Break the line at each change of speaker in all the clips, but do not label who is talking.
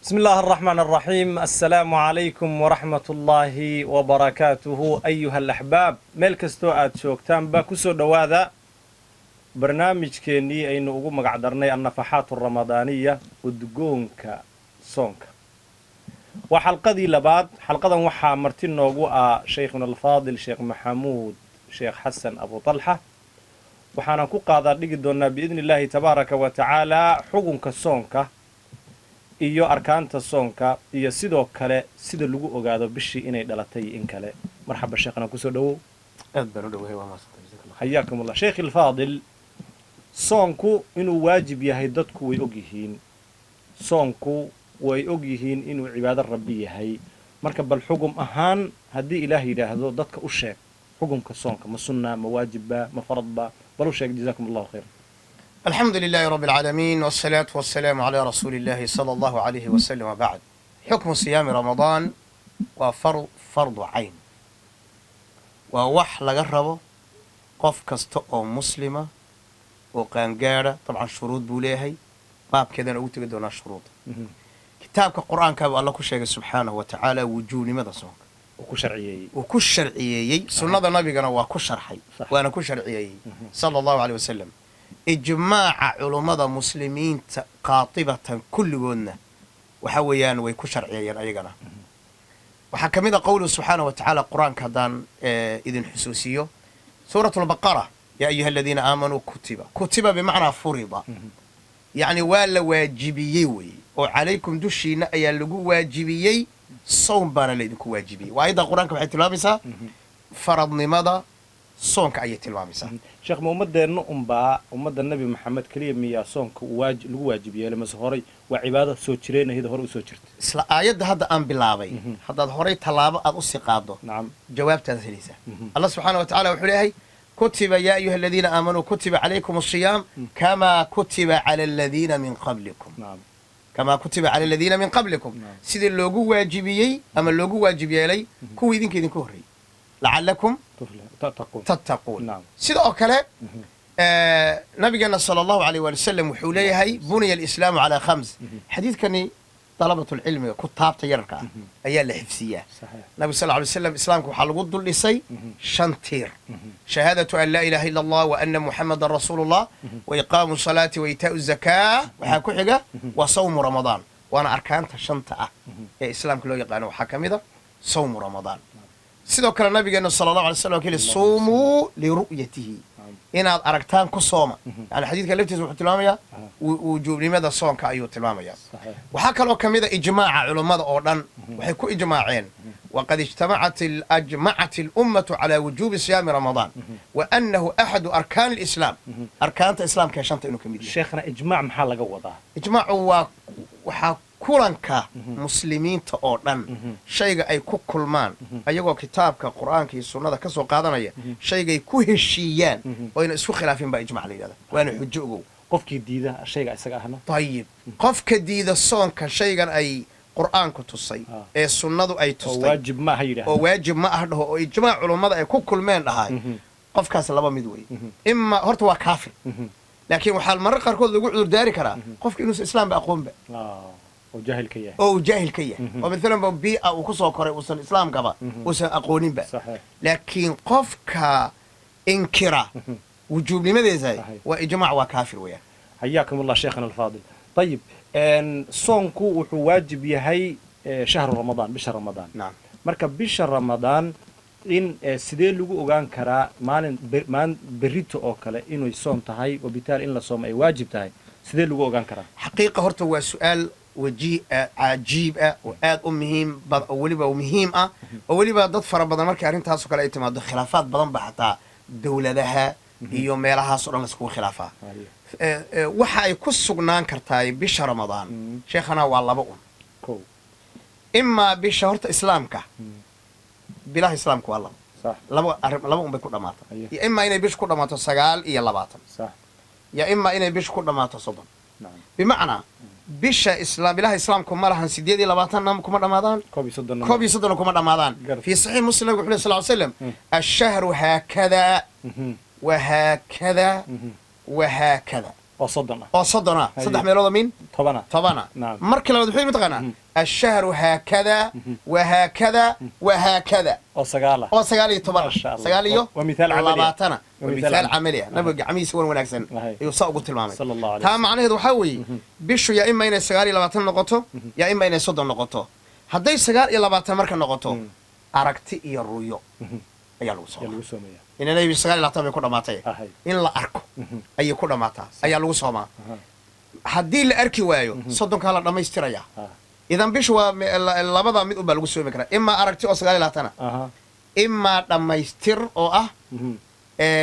بسم الله الرحمن الرحيم، السلام عليكم ورحمة الله وبركاته، أيها الأحباب، meel kastoo aad joogtaanba kusoo dhowaada barnaamijkeennii aynu ugu magac darnay النفحات الرمضانية, udgoonka soonka. Waa xalqadii labaad. Xalqadan waxaa marti noogu ah shaykhuna alfaadil, Sheekh Maxamuud Sheekh Xasan Abu Talxa. Waxaanan ku qaadaa dhigi doonaa, بإذن الله تبارك وتعالى, xukunka soonka iyo arkaanta soonka iyo sidoo kale sida lagu ogaado bishii inay dhalatay in kale. Marxaba sheekhna, kusoo dhowow.
Aad baan u dhowahay, waa mahadsantay, جزاك الله.
حياكم الله sheekhi alfaadil. Soonku inuu waajib yahay dadku way og yihiin, soonku way og yihiin inuu cibaado Rabbi yahay. Marka bal xugum ahaan, haddii Ilaah yidhaahdo, dadka u sheeg xukumka soonka: ma sunna, ma waajibba, ma faradba? Bal u sheeg, جزاكم الله خير.
الحمد لله رب العالمين، والصلاة والسلام على رسول الله صلى الله عليه وسلم، وبعد. حكم صيام رمضان waa فرض عين, waa wax laga rabo qof kasta oo muslima oo qaangaadha. Dabcan shuruud buu leeyahay, baabkeedana ugu tegi doonaa shuruuda. Kitaabka Qur-aanka buu Alla ku sheegay سبحانه وتعالى wujuubnimada soonka.
Uu ku sharciyeeyey.
Uu ku sharciyeeyey, sunnada nabigana waa ku sharxay. Waana ku sharciyeeyey صلى الله عليه وسلم. Ijmaaca culummada muslimiinta qaatibatan kulligoodna waxa weeyaan way ku sharciyeeyeen ayagana. Waxaa ka mid a qowluhu سبحانه وتعالى, qur-aanka haddaan idin xusuusiyo, سورة البقرة: يا أيها الذين آمنوا كتب, كتب بمعنى فرض, yacni waa la waajibiyey weeye, oo عليكم dushiina ayaa lagu waajibiyey, sawm baana laydinku waajibiyey. Waa ayadda qur-aanka, waxay tilmaamaysaa faradnimada soonka ayay tilmaamaysaa.
Sheekh, ma ummadeenna unbaa, ummadda Nebi Maxamed keliya miyaa soonka lagu waajib yeelay, mase horay waa cibaado soo jireenahida, hore usoo jirta?
Isla aayadda hadda aan bilaabay, haddaad horay tallaabo aad usii qaaddo, jawaabtaad helaysaa. Allah سبحانه وتعالى wuxuu leeyahay: كتب, يا أيها الذين آمنوا كتب عليكم الصيام كما كتب على الذين من قبلكم. كما كتب على الذين من قبلكم, sidii loogu waajibiyey ama loogu waajib yeelay kuwii idinka idinku horreeyey, لعلكم
تتقون.
تتقون. Sida oo kale nabigeena صلى الله عليه وآله وسلم wuxuu leeyahay: بني الإسلام على خمس. Xadiidkani dalabatulcilmiga kutaabta yararka ah ayaa la xifsiyaa. Nabigu صلى الله عليه وسلم, islaamka waxaa lagu dul dhisay shan tiir: شهادة أن لا إله إلا الله وأن محمدا رسول الله وإقام الصلاة وإيتاء الزكاة, waxaa ku xiga وصوم رمضان. Waana arkaanta shanta ah ee islaamka loo yaqaano waxaa ka mid a صوم رمضان. Sidoo kale nabigeena صلى الله عليه وسلم keli: صوموا لرؤيته, inaad aragtaan ku sooma. Yani xadiidka laftiisa wuxuu tilmaamayaa wujuubnimada soonka ayuu tilmaamayaa. Waxaa kaloo ka mid a ijmaaca culummada oo dhan, waxay ku ijmaaceen: وقد أجمعت الأمة على وجوب صيام رمضان وأنه أحد أركان الإسلام, arkaanta islaamka ee shanta inuu ka mid yahay.
Sheekhna, ijmaac maxaa laga wadaa?
Ijmaacu waa waxaa kulanka muslimiinta oo dhan, shayga ay ku kulmaan ayagoo kitaabka Qur'aanka iyo sunnada ka soo qaadanaya, shaygay ku heshiiyaan oyna isku khilaafin baa ijmac la yidhahda, waana xujo, ogow.
Qofkii diida shayga isaga ahna?
Ayib, qofka diida soonka, shaygan ay Qur'aanku tusay ee sunnadu ay
oo
tustay,
waajib ma aha yidhahda,
oo waajib ma ah dhaho, oo ijmaac culummada ay ku kulmeen dhahay, qofkaas laba mid wey: ima horta waa kaafir, laakiin waxaa marar qaarkood lagu cudurdaari karaa qofka inuusan islaamba aqoonba.
Oo jaahil ka yahay.
Oo uu jaahil ka yahay, oo maalan ba bii'a uu ku soo koray uusan islaamkaba uusan aqooninba. Laakiin qofka inkira wujuubnimadeesa, waa ijmaac, waa kaafir weeyaan.
حياكم الله شيخنا الفاضل. طيب, soonku wuxuu waajib yahay شهر رمضان, bisha Ramadaan. Marka bisha Ramadaan in sidee lagu ogaan karaa maalin maalin berrito oo kale inay soon tahay, وبالتالي in la soomo ay waajib tahay? Sidee lagu ogaan karaa?
Xaqiiqa horta waa su-aal wajiih ah, cajiib ah, oo aad u muhiim oo weliba muhiim ah, oo weliba dad fara badan markay arrintaasoo kale ay timaado khilaafaad badan ba xataa dowladaha iyo meelahaas o dhan laiskugu khilaafaa. Waxa ay ku sugnaan kartaay bisha Ramadaan, sheekhana, waa laba un.
Kow.
Imaa bisha horta islaamka, bilaha islaamka waa laba. Laba arrin, laba un bay ku dhammaata. Iyo imaa inay bisha ku dhammaato 29, yo imaa inay bisha ku dhammaato 30. Bimacnaa bisha islaam, bilaha islaamku ma lahan 28-na kuma dhammaadaan,
31-na.
31-na kuma dhammaadaan. في صحيح مسلم wuxuu leh صلى الله عليه وسلم: الشهر هكذا وهكذا وهكذا.
Oo 30 ah.
Oo 30 ah, saddex meeloodoo min
10 ah.
10 ah.
Naam.
Marka labaad wuxuu yidhi, mataqaanaa, ashahru haakada wahaakada wahaakada.
Oo 9 ah.
Oo 19 ah.
Masha Allah.
Sagaal iyo
Waa mithaal camali ah.
20 ah.
Waa
waa
mithaal
mithaal camali ah. Nabiga gacmihiisa wan wanaagsan
Ahay.
ayuu saa ugu tilmaamay.
Sala Allahu alayhi
Taa macnaheedu waxaa weeye, bishu yaa ima inay 29 noqoto, yaa ima inay 30 noqoto. Hadday 29 marka noqoto, aragti iyo ruyo ayaa lagu
Ayaa
soomaa.
lagu soomaya.
Ina nabi 29 bay ku dhammaatay. In la arko ayay ku dhammaataa, ayaa lagu soomaa. Haddii la arki waayo, 30-kaa la dhammaystirayaa. Idan bishu waa labada mid unbaa lagu soomi karaa: imaa aragti oo 29 ah, imaa dhammaystir oo ah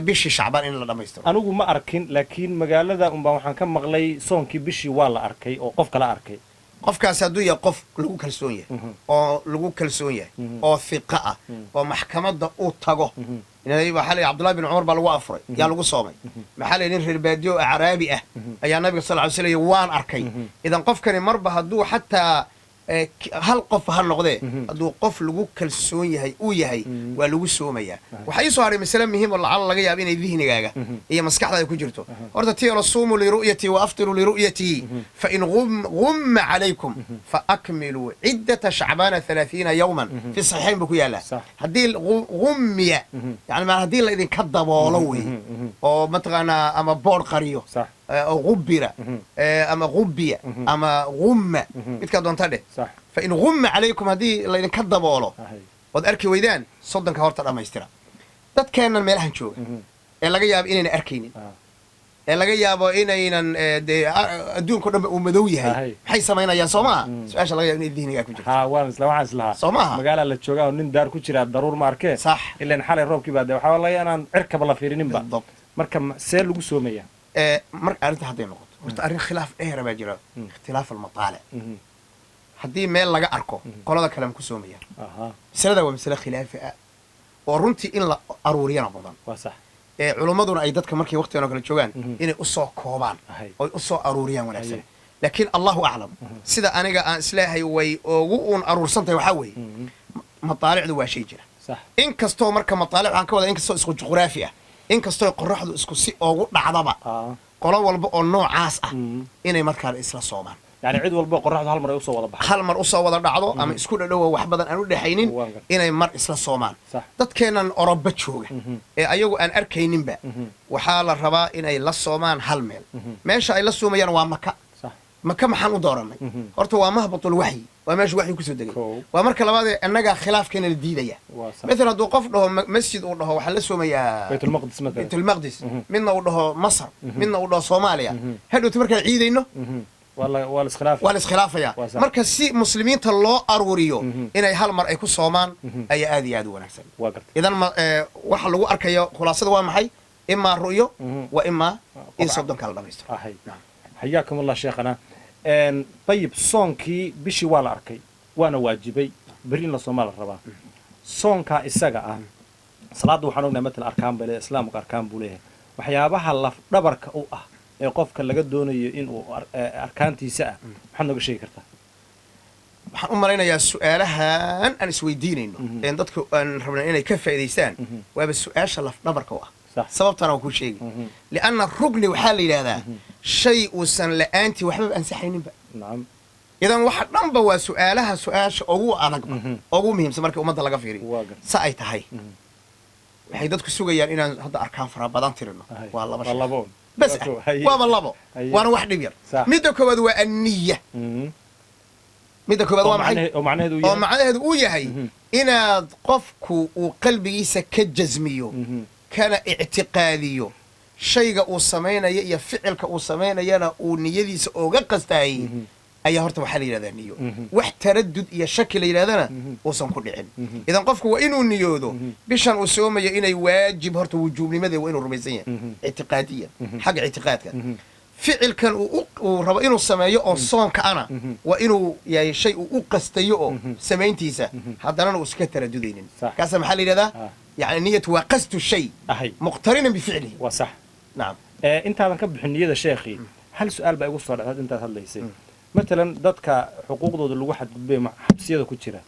bishii Shacbaan in la dhammaystiro.
Anigu ma arkin, laakiin magaalada unbaa waxaan ka maqlay soonkii bishii waa la arkay oo qof kala arkay.
Qofkaasi hadduu yahay qof lagu kalsoon yahay, oo lagu kalsoon yahay, oo hiqa ah, oo maxkamadda uu tago. Waxaa la yidhi Cabdullahi bin Cumar baa lagu afuray, yaa lagu soomay. Maxaa la yidhi, nin reer baadiyo oo acraabi ah ayaa nabiga sal ly slam waan arkay. Idan qofkani marba hadduu xataa hal qof ha noqdee, hadduu qof lagu kalsoon yahay uu yahay, waa lagu soomayaa. Waxaa ii soo haray masale muhiim oo lacala laga yaabo inay dihnigaaga iyo maskaxdaada ku jirto. Horta tii hore, suumuu liru'yatii wa aftiruu liru'yatihi, fain gumma calaykum faakmiluu ciddata shacbaana 30 yawman, fi saxiixayn buu ku yaallaa. Haddii gummiya, yani ma haddii la idinka daboolo wey, oo mataqaanaa ama boor qariyo, oo gubbira, ama gubbiya ama gumma, midkaa doonta dheh. Fain gumma calaykum, haddii laydinka daboolo ood arki weydaan, 30-ka horta dhammaystira. Dadkeennan meelahan jooga ee laga yaabo inaynan arkaynin, ee laga yaabo inaynan dee adduunka o dhan ba uu madow yahay, maxay samaynayaan? Soo maaha su-aasha laga yaabo inay dihnigaa ku jirto?
Ha, waan isla waxaan islahaa
Soo maaha?
magaalaa la joogaa oo nin daar ku jiraa daruur ma arkee. Ilan xalay roobkii baa de waxaa laga inaan cirkaba la fiirininba.
بالضبط.
Marka see lagu soomaya?
Marka arrinta hadday noqoto, horta arrin khilaaf dheera baa jira, ikhtilaaf almataalic. Haddii meel laga arko, qolada kale ma ku soomayaan? Masalada waa masale khilaafi ah oo runtii in la aruuriyana mudan,
waa sax
ee culummaduna ay dadka markay waqtigan oo kale joogaan inay usoo koobaan oy usoo aruuriyaan wanaagsan. Laakiin allahu aclam, sida aniga aan isleehay way ugu uun aruursan tahay waxaa weeye, mataalicdu waa shay jira. In kastoo marka mataalic waxaan ka wadaa, in kastoo isku juqraafi ah, in kastoo qoraxdu isku si oogu dhacdaba, qolo walba oo noocaas ah inay markaan isla soomaan.
Yani cid walba qoraxdu hal mar ay usoo wada baxdo.
Hal mar usoo wada dhacdo ama isku dhadhowa, wax badan aan u dhexaynin,
Waan gartay.
inay mar isla soomaan. Dadkeennan Oroba jooga ee ayagu aan arkayninba, waxaa la rabaa inay la soomaan hal meel. Meesha ay la soomayaan waa Maka. Maka maxaan u dooranay? Horta waa mahbatul waxyi, waa meesha waxyi kusoo degay. Waa marka labaadee innagaa khilaafkeena la diidaya.
waa sax
Maalan hadduu qof dhaho masjid uu dhaho waxaan la soomayaa
Baytulmaqdis matalan,
Baytulmaqdis, midna uu dhaho Masar, midna uu dhaho Soomaaliya, hadhowti markaan ciidayno
waa la iskhilaafi.
Waa la iskhilaafaya.
Waa sax.
Marka si muslimiinta loo aruuriyo, inay hal mar ay ku soomaan ayaa aad iyo aad u wanaagsan.
Waa gartay.
Idan waxa lagu arkayo khulaasada waa maxay? Imaa ru'yo wa imaa in 30-ka la dhamaystiro.
Ahay, xayaakum Allah sheekhana. Ayib, soonkii bishii waa la arkay, waana waajibay, berri in la soomaa la rabaa. Soonkaa isaga ah, salaadda waxaan ognahay matalan arkaan bay leeyahay, islaamku arkaan buu leeyahay. Waxyaabaha laf dhabarka u ah ee qofka laga doonayo inuu arkaantiisa ah, maxaad nooga sheegi kartaa?
Waxaan u malaynayaa su-aalahan aan isweydiinayno een dadku aan rabnay inay ka faa'idaystaan waaba su-aasha lafdhabarka u ah. Sababtana waan kuu sheegi, lianna rugni waxaa la yidhahdaa shay uusan la'aantii waxbaba ansaxayninba. Idan waxa dhanba waa su-aalaha su-aasha ugu adagba, ugu muhiimsan markii ummadda laga fiiriyo.
Waa gartay.
Sa ay tahay, waxay dadku sugayaan inaan hadda arkaan fara badan tirino. Waa laba
Waa
shay
labo un.
bas
Waa
ah.
kow. Haye.
Waaba labo.
Haye.
Waana wax dhib yar. Midda koowaad waa anniya. Midda koowaad
Oo
waa maxay?
Oo macnaheedu uu
Oo
yahay?
macnaheedu uu yahay inaad qofku uu qalbigiisa ka jasmiyo, kana ictiqaadiyo shayga uu samaynayo iyo ficilka uu samaynayana uu niyadiisa ooga qastaayey, ayaa horta waxaa la yidhahdaa niyo. Wax taradud iyo shaki la yidhahdana uusan ku dhicin. Idan qofku waa inuu niyoodo bishan uu soomayo inay waajib, horta wujuubnimadeeda waa inuu rumaysan yahay ictiqaadiyan, xagga ictiqaadka. Ficilkan uu rabo inuu sameeyo oo soonka ana waa inuu yahay shay uu u qastayo oo samayntiisa haddanana uusan ka taradudaynin. Kaasa maxaa la yidhahdaa? Yani niyatu waa qasdu shay muqtarinan bificlihi.
Waa sax.
Nacam.
Intaadan ka bixin niyada sheekhii, hal su-aal baa igu soo dhacday intaad hadlaysay. Matalan dadka xuquuqdooda lagu xadgudbay xabsiyada ku jira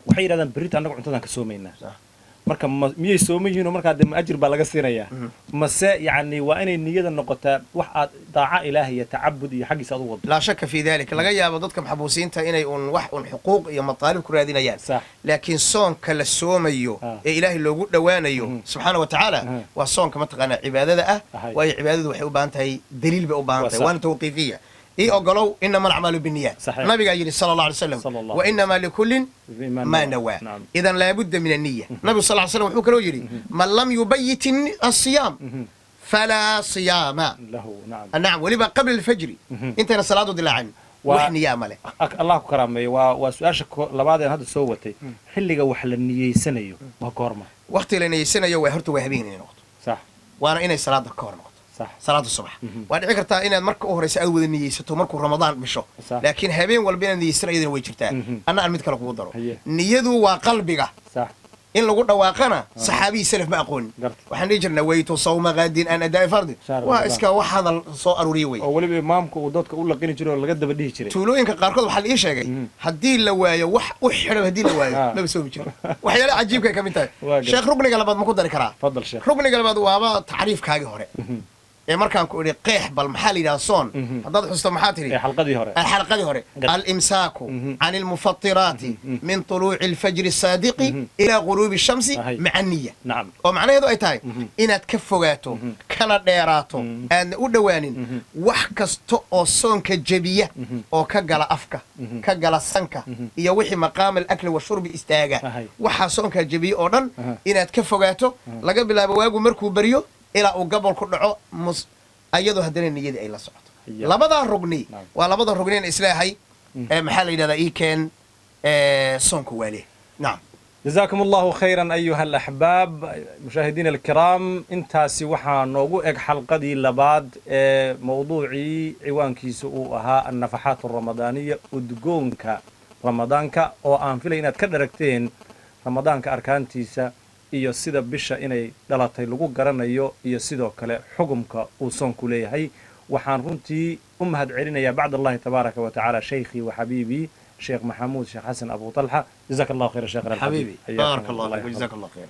waxay yidhahdaan berrito annaga cuntadan ka soomaynaa. Marka miyay sooman yihiin oo markaa dee ma ajir baa laga siinayaa, mase yacni waa inay niyada noqotaa wax aad daaca Ilaahi iyo tacabud iyo xaggiisa aad u wado?
Laa shaka fi dalik. Laga yaabo dadka maxbuusiinta inay un wax un xuquuq iyo mataalib ku raadinayaan, laakiin soonka la soomayo ee Ilaahay loogu dhowaanayo subxaana wa tacaala waa soonka mataqaanaa cibaadada ah. Waayo, cibaadadu waxay u baahan tahay daliil bay u baahan tahay, waana tawqiifiya. Ii ogolow, inama alacmaalu binniyaat. Nabigaa yidhi sala Allah alay slam,
Sala Allah.
wa inamaa likullin
ma
ma nawaa. Idan laabudda min anniya. Nabigu sal ly slam wuxuu kaloo yidhi, man lam yubayit asiyaam falaa siyaama
lahu. Nacam.
Nacam, weliba qabla alfajri, intayna salaadu dilaacin, wax niyaa male.
Allah ku karaameeyo. Waa su-aasha labaad een hadda soo watay. Xilliga wax la niyeysanayo waa goorma?
Waqtiga la niyeysanayo waa horta waa habeen inay noqoto, waana inay salaada ka hor noqoto, salaada subax. Waa dhici kartaa inaad marka u horeysa aad wada niyeysato markuu Ramadaan bisho, laakiin habeen walba inaad niyeysano iyadana way jirtaa. Anna aan mid kale kugu daro. Niyadu waa qalbiga. In lagu dhawaaqana saxaabihii salaf ma aqoonin. Waxaan dhihi jirnaa waytu sawma qaadin an adaa'i fardi.
Shahr
waa
Ramadaan.
Iska wax hadal soo aruuriye wey.
Oo weliba imaamku uu dadka u laqini jiray oo laga daba dhihi jiray.
Tuulooyinka qaarkood waxaa la ii sheegay haddii la waayo wax u xidhan, haddii la waayo, maba soomi jiro. Waxyaalaha cajiibka ay ka mid tahay.
Waa gartay.
Sheekh, rukniga labaad ma ku dari karaa?
Fadal, sheekh.
Rukniga labaad waaba tacriifkaagii hore ee markaan ku idhi qeex bal maxaa la yidhaha soon, haddaad xusto, maxaa tidhi?
Ee xalqadii hore.
Xalqadii hore. Alimsaaku can almufatiraati min طuluuci alfajri asaadiqi ilaa guruubi shamsi maca niya. Oo macnaheedu ay tahay inaad ka fogaato kana dheeraato, aadna u dhowaanin wax kasta oo soonka jebiya oo ka gala afka, ka gala sanka iyo wixii maqaama alakli washurbi istaaga. Waxaa soonkaa jebiya oo dhan inaad ka fogaato laga bilaabo waagu markuu baryo ilaa uu gobol ku dhaco, ayadoo haddana niyadii ay la socoto. Labadaa rugni waa labada rugni in isleehay ee maxaa la yidhahdaa ii keen soonka waale. Nacam.
جزاكم الله خيرا أيها الأحباب مشاهدينا الكرام. intaasi waxaa noogu eg xalqadii labaad ee mowduucii ciwaankiisa uu ahaa annafaxaat alramadaaniya, udgoonka Ramadaanka, oo aan filay inaad ka dharagteen Ramadaanka arkaantiisa iyo sida bisha inay dhalatay lagu garanayo iyo sidoo kale xugumka uu soonku leeyahay. Waxaan runtii u mahad celinayaa bacd Allahi tabaaraka wa tacaala shaykhii wa xabiibii Sheekh Maxamuud Sheekh Xasan Abu Talxa. Jazaka Allahu khayra, sheekhna alxabiib.
حبيبي.
حياكم.
بارك الله
الله
فيك.
يحفظك.
وجزاك الله خير.